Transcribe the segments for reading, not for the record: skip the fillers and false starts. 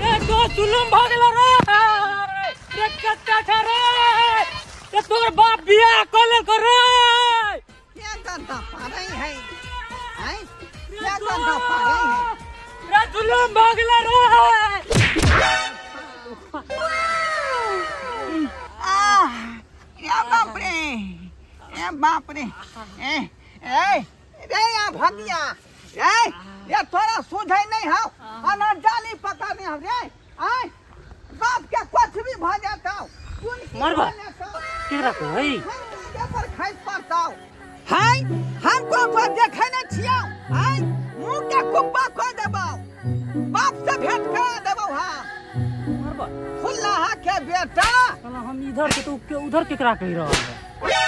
रे दोस्त जुलुम भऽ गेलो रे रे कत्ता छ रे रे तोर बाप बियाह कऽ लेलको रे क्या गंदा पारे है हैं क्या गंदा पारे है रे जुलुम भऽ गेलो रे आह ए बाप रे ए बाप रे ए ए रे या भगिया रे ये तोरा सुझै नहीं हौ अना जाली पकड़ने हौ रे आय बाप के कुछ भी भ जाता मरबा। केकरा कहै पर खैस पड़ताौ हाय हमको तो देखे नहीं छियौ आय मुंह के कुब्बा कऽ देबौ बाप से भेंट करा देबौ हम मरबा फुल्लाहा के बेटा साला हम इधर से तो के उधर केकरा कहि रहल है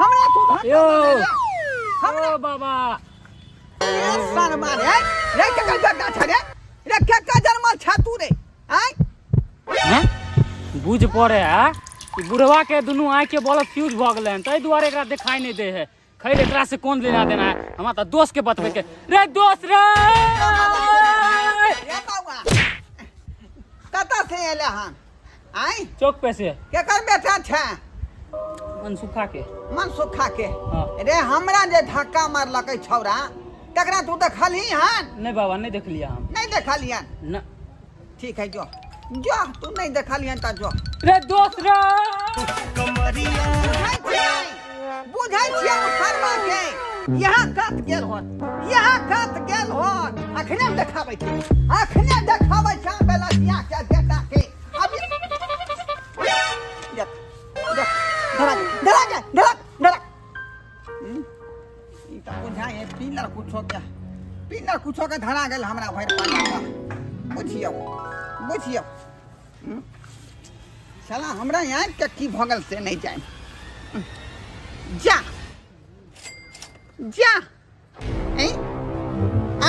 हमरा तू धक्का यौ। मारे रे। हमरा ओ बाबा ए शर्मा रे रे केकर बेटा छ रे रे केकर जन्मल छ तू रे आय हैं? बुझ पड़े है कि बुढ़वा के दुनू आँख के बल्ब फ्यूज भऽ गेलै हन ताहि दुआरे एकरा देखाई नहि दै है खैर एकरा से कोन लेना देना है हमरा तऽ दोस्त के बतबै के रे दोस्त रे रे बौआ कतऽ से एले हन आय चौक पे से केकर बेटा छ मनसुखा के मनसुखा के हाँ। रे हमरा जे धक्का मारलकै छौड़ा तकरा तू देखलही हन नहीं बाबा नहीं देख लिया हम नहीं देखलियन न ठीक है जो जो तू नहीं देखलियन तऽ जो रे दोस्त रे बुझै छियै बुझै छियै ओ शर्मा के यहाँ कत गेल होत यहाँ कत गेल होत अखने हम देखाबै छी अखने देखाबै छी हम बेलसिया के बेटा के अभी देख देख धरा दे धरा दे धरा धरा ई तऽ बुझाइ है पीलर कुछो के पीलर कुछो के धरा गेल हमरा भरि पानी बुझियौ बुझियौ साला हमरा आँखि के की भऽ गेल से नहि जानि जा जा ऐं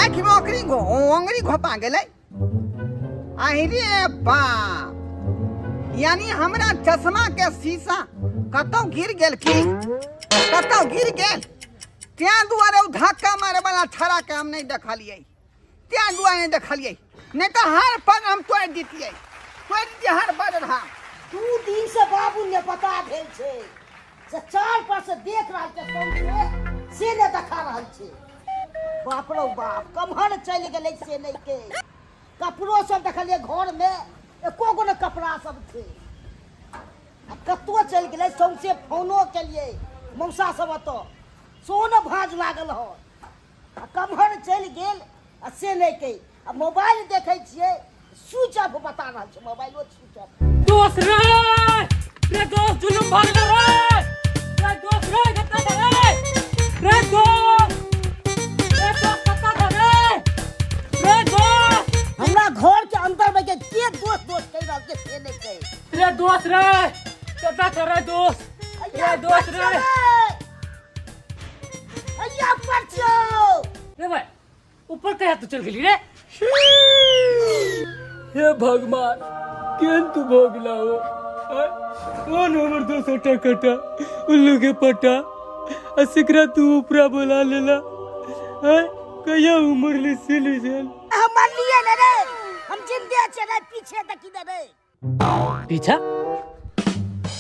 आँखिमे ओकरी घो ओंगरी घोपा गेलै आहि रे बाप यानी हमरा चश्मा के शीशा कतौ गिर गेल की कतौ गिर गेल तें दुआरे ओ धक्का मारे वाला छड़ा के हम नहीं देखलियै तें दुआरे नहीं देखलियै नहीं तऽ हर पर हम तोड़ि दितियै तोड़ि दितियै हर पर हम दू दिन से बाबू ने पता भेल छै से चार पर से देख रहल छै सौंसे से ने देखा रहल छै बाप रौ बाप कम्हर चलि गेलै से नहि के कपड़ो सब देखलियै घर मे एको गो ने कपड़ा सब छै आ कतौ चलि गेलै सौंसे फोनो केलियै मौसा सब ओतऽ सेहो ने भाँज लागल हन आ कम्हर चलि गेल आ से नहि कहि आ मोबाइल देखै छियै स्विच ऑफ बता रहल छै मोबाइलो स्विच ऑफ दोस्त रे रे दोस्त जुलुम भऽ गेलो रे रे दोस्त रे कत्ता छ रे रे दोस्त रे दोस्त कत्ता छ रे रे दोस्त हमरा घर के अंदर में के के दोस्त दोस्त कहि रहल छै से नहि कहि रे दोस्त रे कत्ता छ रे दोस्त रे दोस्त रे अय्या पर छियौ रे भाई ऊपर कहिया तू चल गेली रे हे भगवान केहन तू भऽ गेला हो आँय? कौन हमर दोसर टकटा उल्लू के पट्टा आ सिकरा तू ऊपरा बोला लेला आँय? कहिया उमर ले सिली छल हम मरलिए ने रे हम जिंदे छियै रे पीछे देखी दे रे पीछा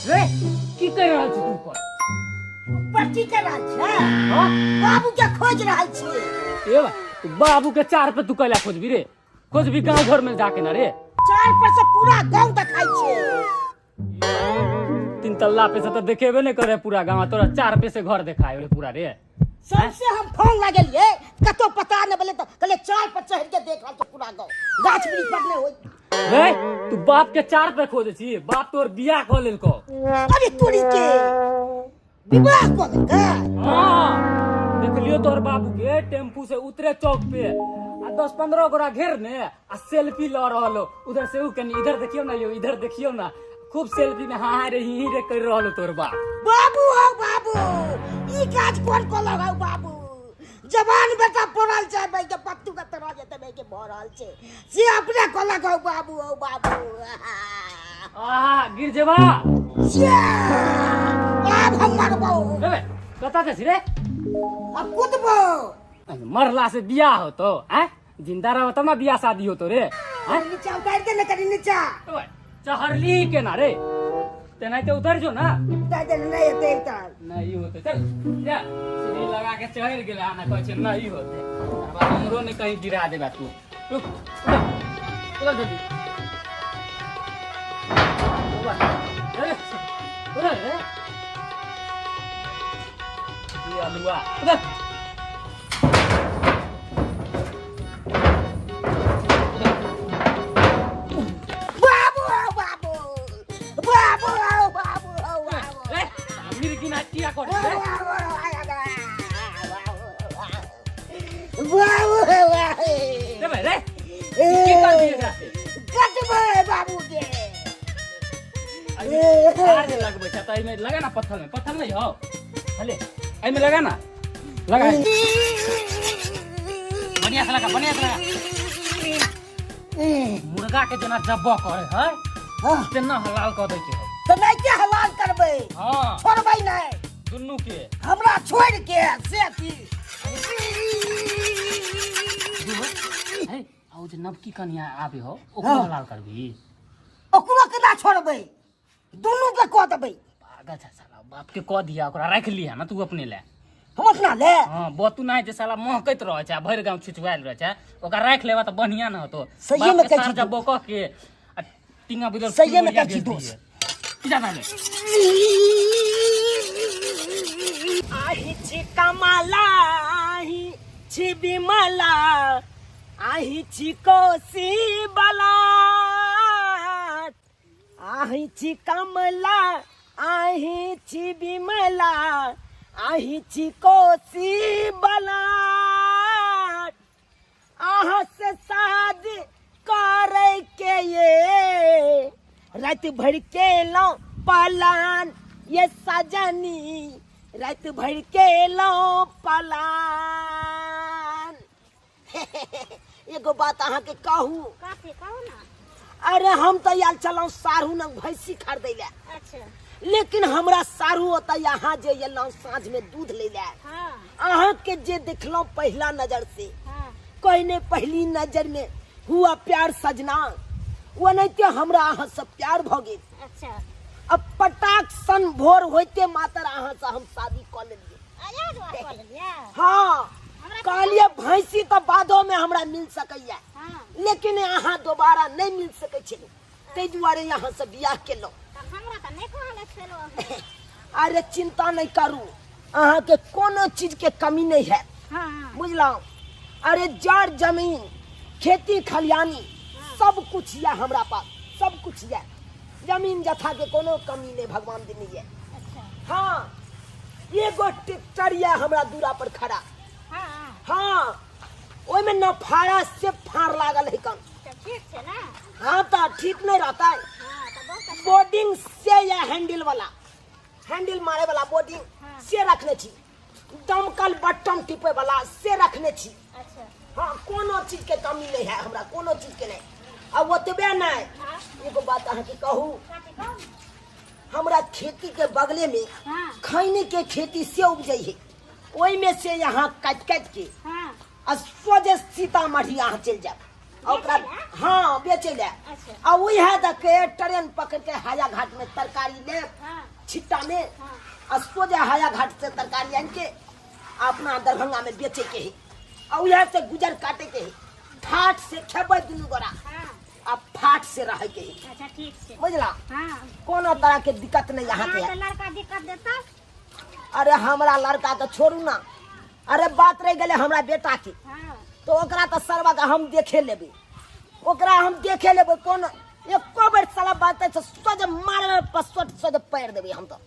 रे की कर रहल छी तू ऊपर ऊपर की कर रहल छियै हाँ बाबू के खोज रहल छियै ए बा तू बाबू के चार पे तू कैला खोजबी रे खोजबी गांव घर में जाके ना रे चार पर से पूरा गांव देखाई छै तीन तल्ला पे से तो देखेबे नहीं करे पूरा गांव तोरा चार पे से घर देखाए रे पूरा रे सबसे हम फोन लगेलिए कतौ पता नहीं बोले तो कहले चार पर चढ़ के देख रहल छै पूरा गांव गाछ वृक्ष पर नहीं होई रे तू बाप के चार पे खोजे छी बाप तोर बियाह कऽ लेलको अरे तोरी के विवाह कऽ लेलकै हाँ देखलियो तोहर बाबू के टेम्पू से उतरे चौक पे आ 10-15 गोरा घेर ने आ सेल्फी ल रहल हो उधर से उ कनी इधर देखियो ना यो इधर देखियो ना खूब सेल्फी में हाँ हाँ रे ही ही रे कर रहल हो तोहर बाप बाबू हौ बाबू ई काज कोन कलक हौ बाबू जवान बेटा पड़ल छै भाई के पत्तू के तरह जेते भाई के भऽ रहल छै से अपने कलक हौ बाबू हौ बाबू आहा गिर जेबा ये! आब हम मरबौ रे बे, कतऽ जाइ छी रे अब कुदबौ मरला से बियाह होतो आँय जिंदा रह तब ना बियाह शादी होतो रे। हैं? नीचा उतार दे ना कनी नीचा। ओए, चहरली केना रे? तेनाहिते उतर जो ना। उतार दे ना, नहीं होते उतार। नहीं होते, चल जा। सीढ़ी लगा के चढ़ गेलै आ ना कहै छै नहीं होते। तकर बाद हमरो ने कहीं गिरा देबा तू। रुक, उतर उतर जल्दी। उतर, उतर रे। ये अलुआ, उतर। बाबू आओ बाबू, बाबू आओ बाबू आओ बाबू। रे, मिर्गी ना किया कर रे? बाबू रे भाई रे, की कर दिए एकरा से? कटबै बाबू के। एहिमे तार जे लगबै छै तऽ एहिमे लगा ना पत्थर में, पत्थर नहीं हो हले, एहिमे लगा ना, लगा बढ़िया से, लगा बढ़िया से लगा। मुर्गा के जेना जब्बो करे है तेना हलाल कऽ दै के है। तऽ नहि के हलाल करबै? हाँ। छोड़बै नहि। दुनू के। हमरा छोड़ि के से की? है, आ ओ जे नवकी कनिया आबे हो, ओकरो हलाल करबी? ओकरो केना छोड़बै? दुनू के कऽ देबै। पागल छै साला, बाप के कऽ दिया, ओकरा राखि लिहा ना तू अपने ले। हम अपना ले? हाँ, बतू नहि छै साला, महकैत रहै छै आ भरि गाँव छिछुआयल रहै छै। ओकरा राखि लेबा तऽ बढ़िया न होतो। सहिए में बाप के कहै छी सार तू। जब्बो कऽ के आ टींगा बुझल। सहिए में कहै छी दोस्त। की जाना ले। आही छी कमला, आही छी विमला, आही छी कोसी बला। आही छी कमला, आही छी विमला, आही छी कोसी बला। अहाँ से शादी करे के ये राति भर के लौ पलान ये सजनी, राति भर के लौ पलान। एगो बात अहाँके कहू? कथी? कहू ना। अरे हम तऽ आयल छलहुँ साढ़ू नग भैंसी खरीदै लए। अच्छा। लेकिन हमरा साढ़ू ओतऽ यहाँ जे एलहुँ साँझ में दूध लै लए, अहाँके जे देखलहुँ पहिला नजर से, कहने पहली नजर में हुआ प्यार सजना, ओनाहिते हमरा अहाँ से प्यार भऽ गेल। अच्छा। अब पटाक सन भोर होइते मातर अहाँ से हम शादी कऽ लेलियै। आया दुआर कऽ लेलियै? हाँ। हमरा कहलियै भैंसी तऽ बादो में हमरा मिल सकैया, लेकिन अहाँ दोबारा नहि मिल सकै छै, ताहि दुआरे अहाँ से बियाह केलहुँ। तऽ हमरा तऽ नहि कहले छलहुँ अहाँ। अरे चिंता नहीं करू, अहाँके कोनो चीज के कमी नहीं है। बुझलहुँ? अरे जड़ जमीन खेती खलियानी सब कुछ यऽ हमरा पास, सब कुछ यऽ। जमीन जथा के कोनो कमी नहीं भगवान देने यऽ। अच्छा। हाँ, एगो ट्रैक्टर यऽ हमरा दूरा पर खड़ा। हाँ, ओहिमे न फाड़ा से फाड़ लागल है कन। तऽ ठीक छै ना? हाँ, तऽ ठीक नहीं रहता है। हाँ, तऽ बहुत अच्छा। बोर्डिंग से या हैंडल वाला, हैंडल मारे वाला बोर्डिंग से रखने छी, दमकल बटन टिपे वाला से रखने छी। अच्छा। हाँ, कोनो चीज के कमी नहीं है हमरा, कोनो चीज के नहीं। आ ओतबे नहीं, एगो बात अहाँके कहू? कथी? कहू। हमरा खेती के बगले में खैनी के खेती से उपजै है, ओहिमे से यहाँ काटि काटि के आ सोझे सीतामढ़ी अहाँ चलि जायब आ ओकरा बेचै लए? हाँ, बेचै लए। अच्छा। आ उएह दऽ के ट्रेन पकड़ के हाया घाट में तरकारी लेब छिट्टा में, आ सोझे हाया घाट से तरकारी आनि के आ अपना दरभंगा में बेचे के है आ उएह से गुजर काटे के है। ठाठ से खेबै दुनू गोरा आ फाट से रहे के है। अच्छा, ठीक छै। बुझला? हाँ। कोनो तरह के दिक्कत नहीं अहाँके। अहाँके लड़का दिक्कत देता? अरे हमरा लड़का तऽ छोड़ू ना, अरे बात रहि गेलै हमरा बेटा के, तऽ ओकरा तऽ सरवा के हम देखे लेबै, ओकरा हम देखे लेबै। कोन एको बेर साला बात छै, सोझे मारबै पसोट, सोझे पैर देबै हम तऽ।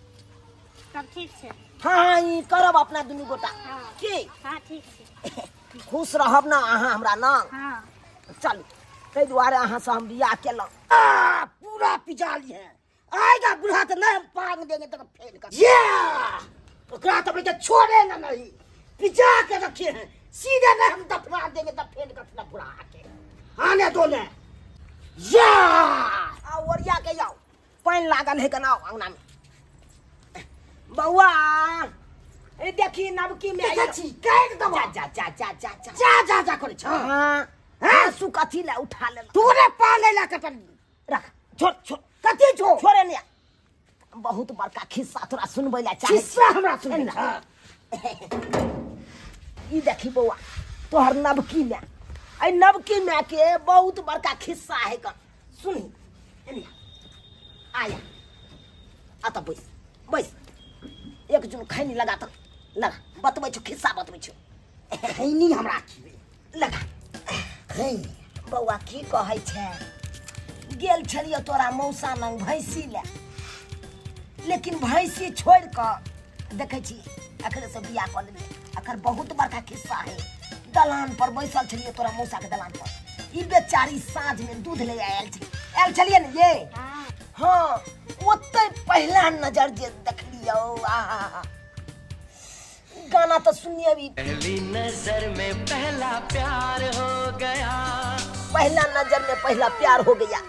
तब ठीक छै। हाँ हाँ, ई करब अपना दुनू गोटा। की? हाँ, ठीक छै। खुश रहब ना अहाँ हमरा ना? हाँ। चलू, ताहि दुआरे अहाँ से हम बियाह केलहुँ। आ, पूरा पिजा लिए आएगा बूढ़ा तो नहीं हम पांग देंगे तो फेल कर ये ओकरा तो बेटा छोड़े ना, नहीं पिजा के रखे हैं सीधे, नहीं हम दफना देंगे तो फेल कर ना बुढ़ा के आने दो ने या आ ओरिया के जाओ, पानि लागल है केना अंगना में। बौआ, ए देखी नवकी में देखै छी, काटि देबौ। जा जा जा जा जा। जा जा जा करै छ। हाँ। हाँसू कथी लए उठा लेलक? तोरे पाले ला कटल। रख, छोड़ छोड़। कथी छोड़? छोड़े नहीं, बहुत बड़का खिस्सा तोरा सुनबै लए चाहै। खिस्सा हमरा सुनबै एना। ई देखी बौआ, तोहर नवकी माय, एहि नवकी माय के बहुत बड़का खिस्सा है कर, सुनही। एना आया, आ तऽ बैस बैस, एक जुन खैनी लगा तऽ लगा, बतबै छौ खिस्सा, बतबै छौ। खैनी हमरा खिबे? लगा। खैनी। बौआ, की कहै छै, गेल छलियै तोरा मौसा लग भैंसी लए, लेकिन भैंसी छोड़ि कऽ देखै छी एकरे से बियाह कऽ लेलियै। एकर बहुत बड़का खिस्सा है। दलान पर बैसल छलियै, तोरा मौसाके दलान पर, ई बेचारी साँझमे दूध ले आयल छलै। आयल छलियै ने ये? हाँ। हाँ, ओतै पहिला नजर जे देखलियौ, आहा, गाना तऽ सुनिए अभी, पहली नजर में पहला प्यार हो गया, पहला नजर में पहला प्यार हो गया,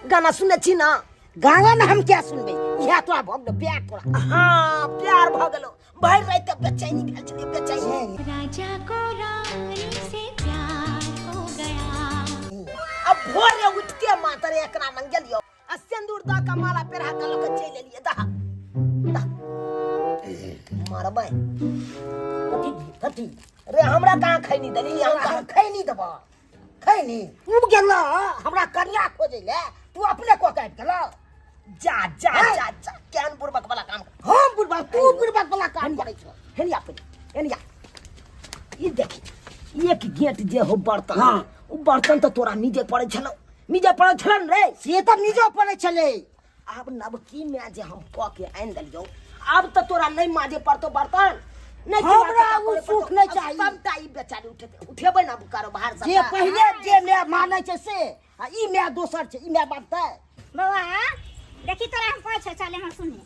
गाना सुने छी ना? गाना ने हम क्या सुनबै, इएह तोरा भऽ गेलो प्यार तोरा? हाँ, प्यार भऽ गेलो। भरि राति बेचैनी भेल छलियै, बेचैनी। राजा को रानी से प्यार हो गया। अब भोरे उठते मातर एकरा लग गेलियो आ सिंदूर दऽ कऽ माला पेरहा कऽ लऽ कऽ चलि एलियै। दह दह, मारबै। कथी कथी? रे, हमरा कहाँ खैनी देली? हम तोरा कहाँ हम खैनी देबऽ? खैनी? तू गेल हमरा कनिया खोजै ले, तू अपने कऽ के आबि गेल। जा जा। हैं? जा जा, केहन बुड़बक वाला काम कर। हम बुढ़बा? तू बुढ़बा वाला काम करै छौ। हेनिया पहिले हेनिया, ई देखी, एक गेट जे हो बर्तन। हाँ। उ बर्तन तऽ तोरा नीजे पड़ै छलौ, नीजे पड़ै छल ने रे? से तऽ निजो पड़ै छलै। आब नवकी में जे हम कऽ के आनि देलियौ, आब तऽ तोरा नहि माजे पड़तौ बर्तन, नहि हमरा चूल्हा उ करे सुख पड़तौ। नहि आब चाही। सबटा ई बेचारी उठेतै, उठेबै ने कारोबार जे सबटा। पहिले जे माय मानै छै से, आ ई माय दोसर छै, ई माय मानतै? बौआ, देखी, तोरा हम कहै छौ, चल यहाँ सुने।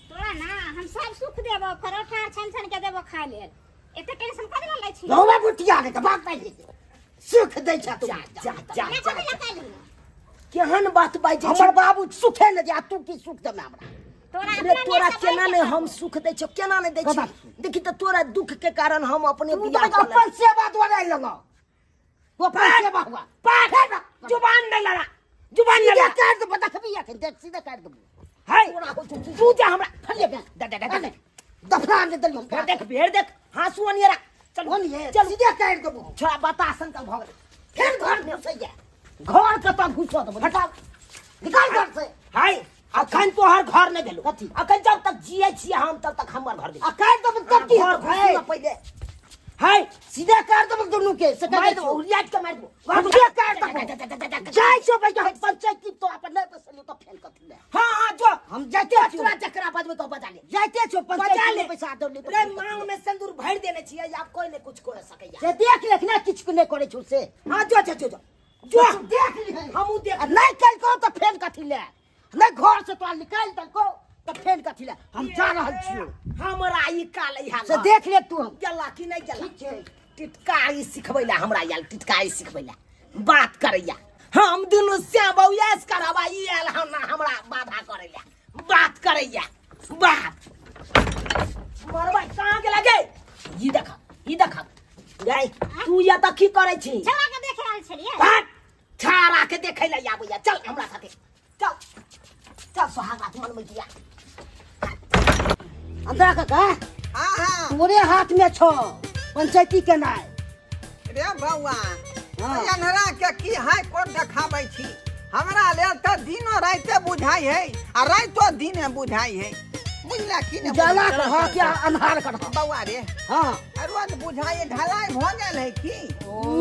तोरा ना हम सब सुख देबो, परोठा आर छानि छानि के देबो खाय लेल। एते टेंशन कथी लए लै छी? गौवा बुटिया के बाप पाइ सुख दै छै तू। जा जा जा। नहि जा कथी जा। लए कैलही? केहन बात बाजै हमर छी? बाबू सुखे ने दे, आ तू की सुख देमे हमरा? तोरा रे अपना तोरा नहि केना सब नहि हम सुख दै छियौ, केना नहि दै कथा? छियौ? देखी तऽ, तोरा दुख के कारण हम अपने तू बियाह तऽ कऽ अपन सेवा द्वारा लगो, तू अपन सेवा हुआ। पागल, जुबान नहीं लड़ा, जुबान नहीं सीधे लड़ा। काटि देबो, देखबी अखन, देख, सीधे काटि देबो। हाय तोरा होइ छौ। तू जा हमरा फलिए बे। दे दे दे दे। दफना ने देलियौ। भेड़ देख, भेड़ देख, हाँसू अनियरा चल। ओनिये। चल। सीधे काटि देबो। छोड़ा, बता संकल भऽ गेल। फेर घर घुसैया, घर कतऽ घुसऽ देबो? हटाओ, निकाल घर से। हाय, अखन तोहर घर नहि भेलो। कथी? अखन जब तक जियै छियै हम तब तक हमर घर भेल। आ काटि देबो तब की घर हेतौ? घुसू ना पहिले। हाय, सीधे काटि देबो दुनू के से मारि कहै देबो, छियौ। उड़ियाट के मारि देबो। सीधे काटि देबो। जाइ छौ भैया हम पंचायती, तो अपन नहि बैसलियौ तऽ फेर कथी ले? हाँ हाँ, जो। हम जाइते छियौ। तोरा जकरा बजबै तो बजा ले। जाइते छियौ। बजा पंचायती ले। में पैसा दौड़ली। रे, मांग में सिंदूर भरि देने छियै, आब कोई नहीं कुछ कर सकैया। से देख लेख ने, किछु नहि करै छौ से। हाँ, जो जो जो जो जो, देख लिहै। हमहूँ देख। आ नहि कलको तऽ फेर कथी ले? नहि घर से तोरा निकालि देलको तऽ फेर कथी ले? हम जा रहल छियौ। हमरा ई काल इहा से देख ले तू हम। गेला कि नहि गेला? ठीक छै। टिटकारी सिखबै ला हमरा आयल, टिटकारी सिखबै ला बात करैया। हम दुनू श्याम बौयास करब, ई आयल हम हमरा बाधा करैया, बात करैया बात। मरबै, कहाँ गेला गे? ई देख, ई देख गे, तू या तऽ की करै छी? छौड़ा के देख रहल छलियै। भाग, छाड़ा के देखै ला आबैया। चल हमरा साथे चल, चल, सोहाग रात मनबै दिया। अंदरा काका। हाँ हाँ। तोरे हाथ में छौ पंचायती केनाइ। रे बौआ। हाँ। ओहि अन्हरा के की हाई कोर्ट देखाबै छी? हमरा लेल तऽ दिनो राइते बुझाइ है आ राइतो दिने बुझाइ है, बुझला की ने? उजाला करह कि अन्हार करह? बौआ रे। हाँ। रोज बुझाइ है, ढलाई भऽ गेल है की?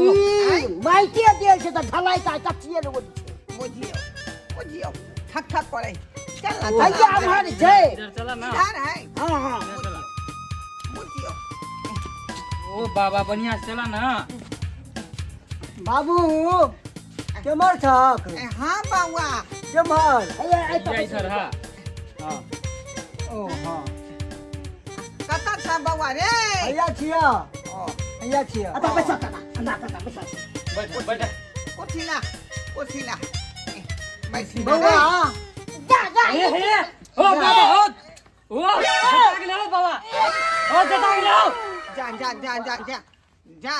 ई माइटे देल छै तऽ ढलाई का कच्चिए रोड छै। बुझियौ बुझियौ, ठक ठक करै। चल ना। भैया, अन्हार छै। इधर चला ना। इधर है। हाँ हाँ। इधर चला। बुझियौ। ओ बाबा, बढ़िया से चला ना। बाबू, केमहर छक? ए, हाँ बौआ। केमहर? हैया, आइ ये इधर। हाँ हाँ। ओ हाँ। कतऽ छ बौआ रे? हैया छिया। ओ। हैया छिया। अतः बैसा काका, अंदर काका बैसा। बैठ बैठ। उठिला उठिला, बैसी। बौआ। जा जा। ए हे, ओ बाबा, ओ ओ जता गेलै, ओ बाबा, ओ जता गेलै, ओ। जा जा जा जा जा जा।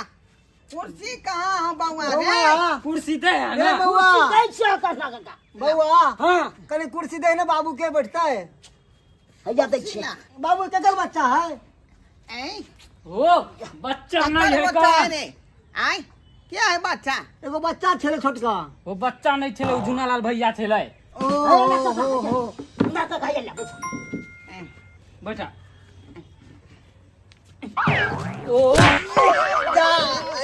कुर्सी कहाँ हो बउआ रे बउआ कुर्सी दे है रे ना बउआ दै छियै काका काका बउआ हाँ कनी कुर्सी दे ना बाबू के बैठता है हैया दै छियै बाबू केकर बच्चा है ऐं ओ बच्चा नहीं ककर है बच्चा का है रे आय क्या है बच्चा एगो बच्चा छलै छोटका वो बच्चा नहीं छले उ झुनालाल भैया छले ओ हो हो ना काका हैया ले बैठ ऐं, बैठा ओ जा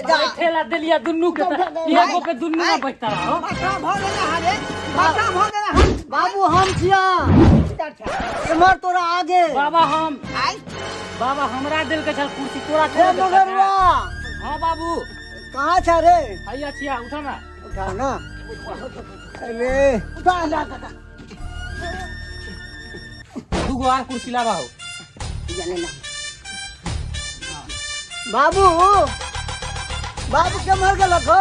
जा ठेला देलिया दुन्नू के त एगो पे दुन्नू ना बैठता हो बच्चा भऽ गेलै हँ रे बच्चा भऽ गेलै हँ बाबू हम छिया एम्हर तोरा आगे बाबा हम आय बाबा हमरा दिल के छल कुर्सी तोरा ए थोड़े देलकै। मगरुआ हाँ बाबू कहाँ छ रे हैया छिया उठा ना उठा ना अरे उठा ना काका दूगो आर कुर्सी लाबा हो हैया ले ना बाबू बाबू के मर गेल हो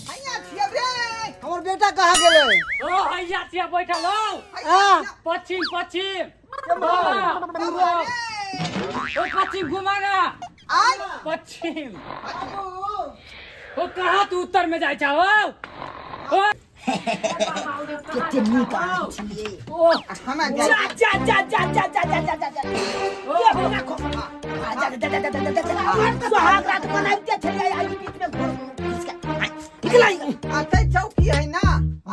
हैया छियै रे हमर बेटा कहाँ गेलै ओ हैया छिया बैठल हो आ पश्चिम पश्चिम बाबा, बउआ रे ओ पश्चिम घुमा ना आय पश्चिम ओ कहाँ तू उत्तर में जाय छा हो ओ कते नीक आदमी छियै ओ हमे जा जाइ जा जा जा जा जा जा जा जा जा ये बिना खो आ जा जा जा जा जा जा जा सुहाग रात मनाइते छलियै आई बीच में घोर निकल आई अतै चौकी है ना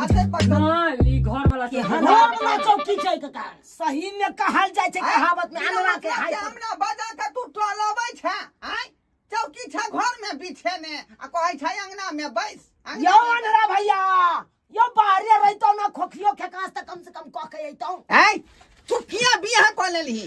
अतै पर ना ई घर वाला घर वाला चौकी छै काका सही में कहल जाइ छै कहावत में अनरा के हाय हमरा बजा के तू टोलबै छै आय चौकी छै घर में बिछेने आ कहै छै अंगना में बैस अंगना यौ में- अनरा भैया यौ बाहरे रहितौ ना खोखियो खेकास त कम से कम कह के अइतौ ऐ तू किया बियाह कऽ लेलही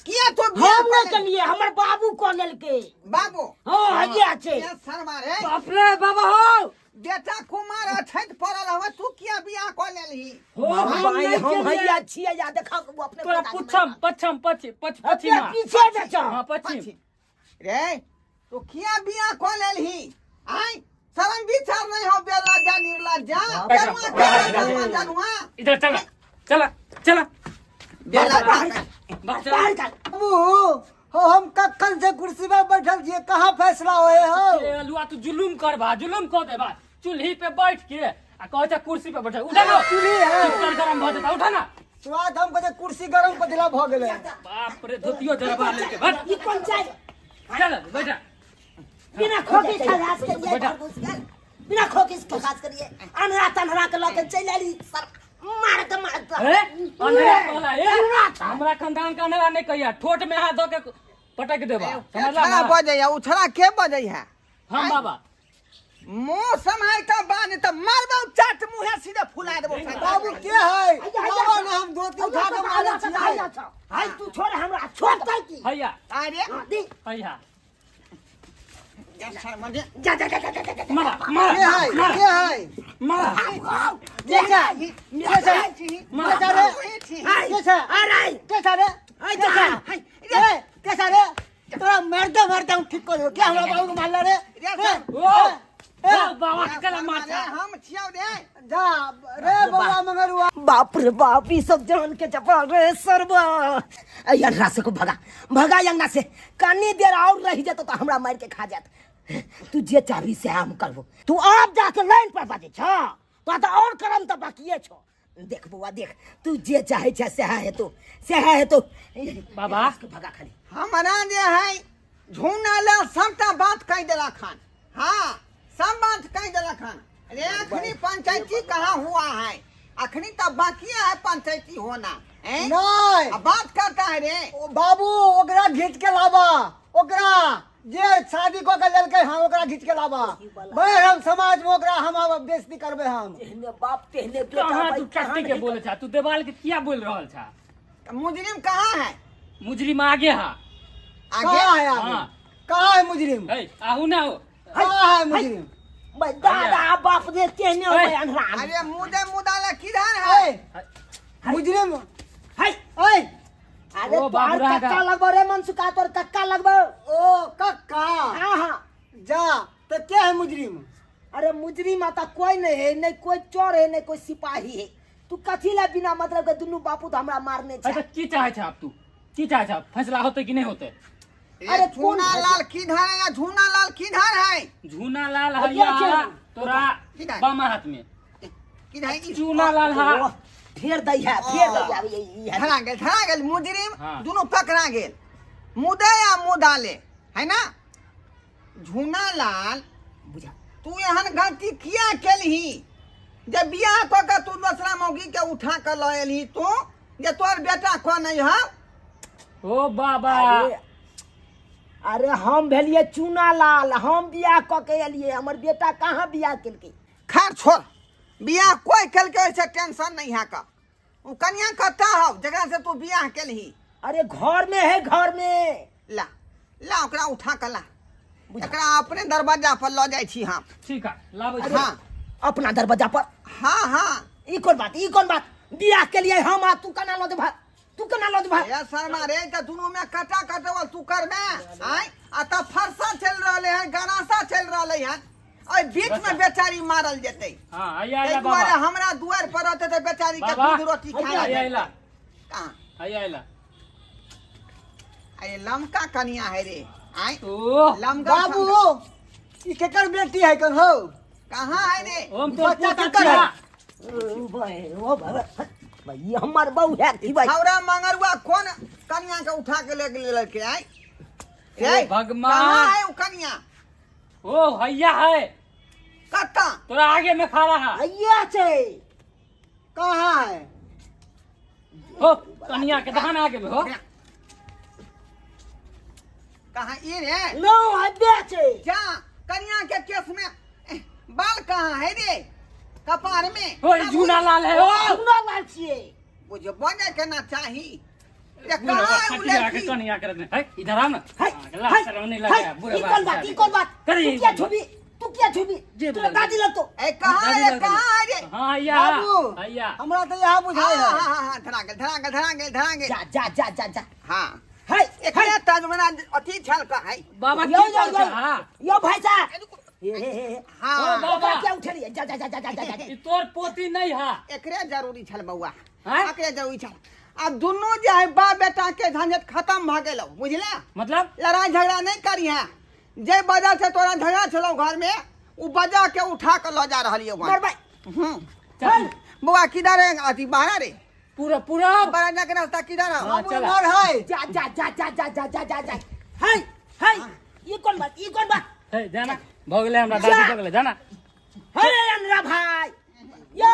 किया तू बियाह हम कऽ नहि लेलही? केलियै हमर बाबू कऽ लेलकै बाबू हँ हैया छै ये शर्मा रे बाप रे बाबा हो बेटा कुमार अछैत पड़ल हवे तू किया बियाह कऽ लेलही हो हम भाई नहीं हम केलियै। हैया छियै या देखा ओ अपने तोरा पता नहीं। पुछम पच्छम पश्चिम पछ अपने पश्चिमा पीछे बेचा हाँ पश्चिम पश्चिम। रे तू किया बियाह कऽ लेलही आय शरम विचार नहीं हो बेलज्जा निर्लज्जा जनुआ के जनुआ इधर चला चला चला बेलज्जा बाहर चला बाहर निकाल बाबू हो हम कखन से कुर्सी पर बैठल छियै कहाँ फैसला होए हो ए अलुआ तू जुलुम कर बा जुलुम कर दे बा चूल्ही पे बैठ के आ कहै छै कुर्सी पे बैठ उठा ना चूल्ही है। चुक्कर गरम भऽ जेता उठा ना स्वाद हम कहै कुर्सी गरम कथिला भऽ गेलै बाप रे धोतियो जरबा लेके बैठ ई कोन चाय चल बैठा बिना खोकी खलास करिए बैठा। घर घुस गेल बिना खोकी खलास करिए अनहरा तनहरा के लऽ के चलि आली सर मार के मार के ए अंधेरा कहला ए हमरा खानदान के अंधेरा नहीं कहिया ठोट में हाथ धो के पटक देबा समझला छड़ा ना बजैया उ छड़ा के बजै है हम बाबा मुंह सम्हार के बान त मारबौ चाट मुंहे सीधे फुला देबौ बाबू के है बाबा ने हम धोती उठा के मारे छियै हाय तू छोड़ हमरा छोड़ तै की हैया अरे हाँ, दे हैया जा शर्मा दे जा जा जा जा जा जा मारा मारा के है के है मारा के छै के छै मारा के छै रे के छै अरे के छै रे हाय के छै रे के छै रे तोरा मारते मारते हम ठीक कर देबो के हमरा बाबू के मारले रे रे ओ ओ बाबा के कला मार हम छियौ रे जा रे बौआ मंगरुआ बाप रे बाप ई सब जान के जपा रे सरबा ऐ अंगना से को भगा भगा अंगना से कनी देर और रह जेतो तो हमरा मार के खा जात तू जे चाहबी से हम करबो तू आप जाके लाइन पर बाजे छ तो तो और करम तो बाकिए छो देख बौआ देख तू जे चाहे छ सएह हेतो सएह हेतो बाबा। इसको भगा खाली हमरा जे है झूना ले सबटा बात कहि देलक हन हाँ सब बात कहि देलक हन अरे अखनी पंचायती कहाँ हुआ है अखनी तो बाकी है पंचायती होना हैं? नहीं आ बात करता है रे ओ बाबू ओकरा घीच के लाबा ओकरा जे शादी कऽ के लेलकै हँ ओकरा घीच के लाबा भाई हम समाज में ओकरा हम अब बेइज्जती करबै हम तेहने बाप तेहने बेटा कहाँ भाई, तू टट्टी के बोले छा तू देवाल के किया बोल रहल छा तो मुजरिम कहाँ है मुजरिम आगे हा आगे कहाँ है आगे हाँ। कहाँ है मुजरिम ए आहू ना हो कहाँ है मुजरिम भाई दादा बाप रे तेहने हो है। अन्हरा अरे मुदे मुदाला किधर है ए, मुजरिम हाय ए अरे ओ बाबू तोहर राजा। कक्का लगबो रे मनसुखा तोर कक्का लगबो ओ कक्का हाँ हाँ जा तो क्या है मुजरिम अरे मुजरी माता कोई नहीं है नहीं कोई चोर है नहीं कोई सिपाही है तू कथी ला बिना मतलब के दुनू बापू तो हमरा मारने अच्छा छै की चाहे छा अब तू की चाहे छा फैसला होते कि नहीं होते अरे झूना लाल किधर है या झूना लाल किधर है? झूना लाल है अरे या क्या? तोरा किधर? बामा हाथ में किधर है ई? चूना लाल है। ओ, फेर दै है, फेर दै है, ई है। धरा गेल, धरा गेल मुजरिम। हाँ। दुनू पकड़ा गेल, मुदे या मुदाले है ना। झूना लाल, बुझा। तू एहन गलती किया केलही जे बियाह कऽ के तू दोसरा मौगी के उठा के लऽ एलही तू, जे तोर बेटा कऽ नहीं हौ? ओ बाबा। अरे अरे, हम भेलिए चूना लाल, हम बियाह कऽ के एलिए, हमर बेटा कहाँ बियाह केलकै? खैर छोड़, बियाह कोई केलकै ओहिसँ टेंशन नहीं है का। ओ कनिया कतऽ हौ जकरा से तू बियाह केलही? अरे घर में है, घर में। ला ला, ओकरा उठा के ला, एकरा अपने दरवाजा पर लऽ जाइ छी हम। ठीक है, लाबै छी। हाँ। अपना दरवाजा पर? हाँ हाँ। ई कोन बात, ई कोन बात? बियाह के लिए हम आ तू केना लऽ जेबह, तू केना लऽ जेबह? ए शर्मा रे, तऽ दुनू में कटा कटवल तू करबे आय? आ तऽ फरसा चलि रहलै हन, गनासा चलि रहलै हन, एहि बीच में बेचारी मारल जेतै। हाँ, आइया। ताहि आइया दुआरे बाबा। हमरा दुआरि पर रहतै तऽ बेचारी के बाबा। दूध रोटी खाय आइया आइला। कहाँ? आइया आइला। अरे लमका कनिया है रे आय। ओ लमका। बाबू, ई केकर बेटी है कन हो? कहाँ है रे? ओम तोर बच्चा पोता केकर है? छिया। ओ भाई, ओ भाई, भाई, ई हमर बहू है की भाई? छौड़ा मंगरुआ कोन कनिया के उठा के ले गेलै लड़के आय? ओ भगवान। कहाँ है ओ कनिया? ओ हैया है। कत्ता? तोरा आगे में खड़ा है। हैया छै। कहाँ है? हो, कनिया के दहन आगे में हो। कहाँ ई रे? नो हब्बे छै। जा, कनिया के केस में बाल कहाँ है रे कपार में? ओ ई झूना लाल है ओ। चूना लाल छियै। बुझबो नहि केना चाही रे। बुढ़वा कहाँ है उ खटिया के लड़की? कनिया के रखने है, इधर आ ना। है, हाँ, ला है, शर्म नहीं है, लगा बुढ़वा। ई कोन बात, ई कोन बात? करी। तू किया छुबी, तू किया छुबी? जे तोरा बोलल। दादी लगतो। ए कहाँ है रे, कहाँ है रे? हाँ आइया। बाबू। आइया। हमरा तऽ यहाँ हाँ बुझाइ हाँ है। हाँ हाँ, धरा गेल, धरा गेल, धरा गेल, धरा गेल। जा जा जा जा जा। हाँ। है। एकरे तजमना अथी छल का है। बाबा, यो की यो कर यो। हाँ। यो भाई साहब, हे हे हे। हाँ। ओ बाबा। ओकरा किया उठेलियै? जा जा जा जा जा जा जा। ई तोर पोती नहीं है। एकरे जरूरी छल बौआ। हैं? एकरे जरूरी छल। आब दुनू जे है बाप बेटा के झंझट खत्म भऽ गेलौ, बुझले? मतलब? लड़ाई झगड़ा नहीं करिहे। जे वजह से तोरा झगड़ा छलौ घर में, उ वजह के उठा के लऽ जा रहलियौ हन। मरबै। हम्म, बौआ किधर है अथी बाहर रे? पूरा पूरा बरांडा के रास्ता किधर है? हाँ, बाबू चला। एम्हर है। जा जा जा जा जा जा जा जा जा। है है, ई कोन बात, ई कोन बात? हे जाना, भऽ गेलै हमरा दादी, भऽ गेलै, जाना। हे अंधरा भाई, यो।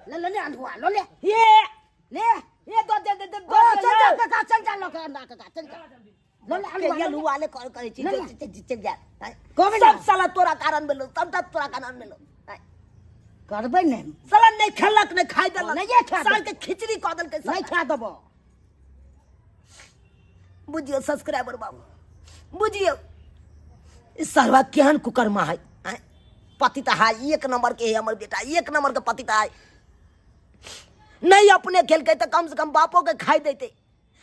ले ले ले अंधुआ लो ले। ये ले, ये दो दे दे दे। ओ चल जा काका, चल जा लोक अंधा काका, चल जा लो ले अंधुआ। के लुआ ले कॉल करै छी। ले ले। चल चल जा। कहबै सब ने। साला तोरा कारण भेलो, सबटा तोरा कारण भेलो। करबै ने। साला नहीं खेलक, नहीं खाइ देलक। नहिये खा साल के खिचड़ी कऽ देलकै नहीं साला। खा देबो। बुझियौ सब्सक्राइबर बाबू, बुझियौ ई सरवा केहन कुकर्मा है, आँय? पति तऽ है एक नंबर के है, हमर बेटा एक नंबर के पति तऽ है। नहीं अपने खेलकै तऽ कम से कम बापो के खाइ देतै।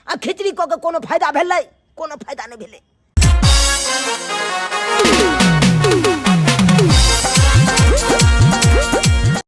आ खिचड़ी कऽ के कोनो फायदा भेलै? कोनो फायदा नहि भेलै।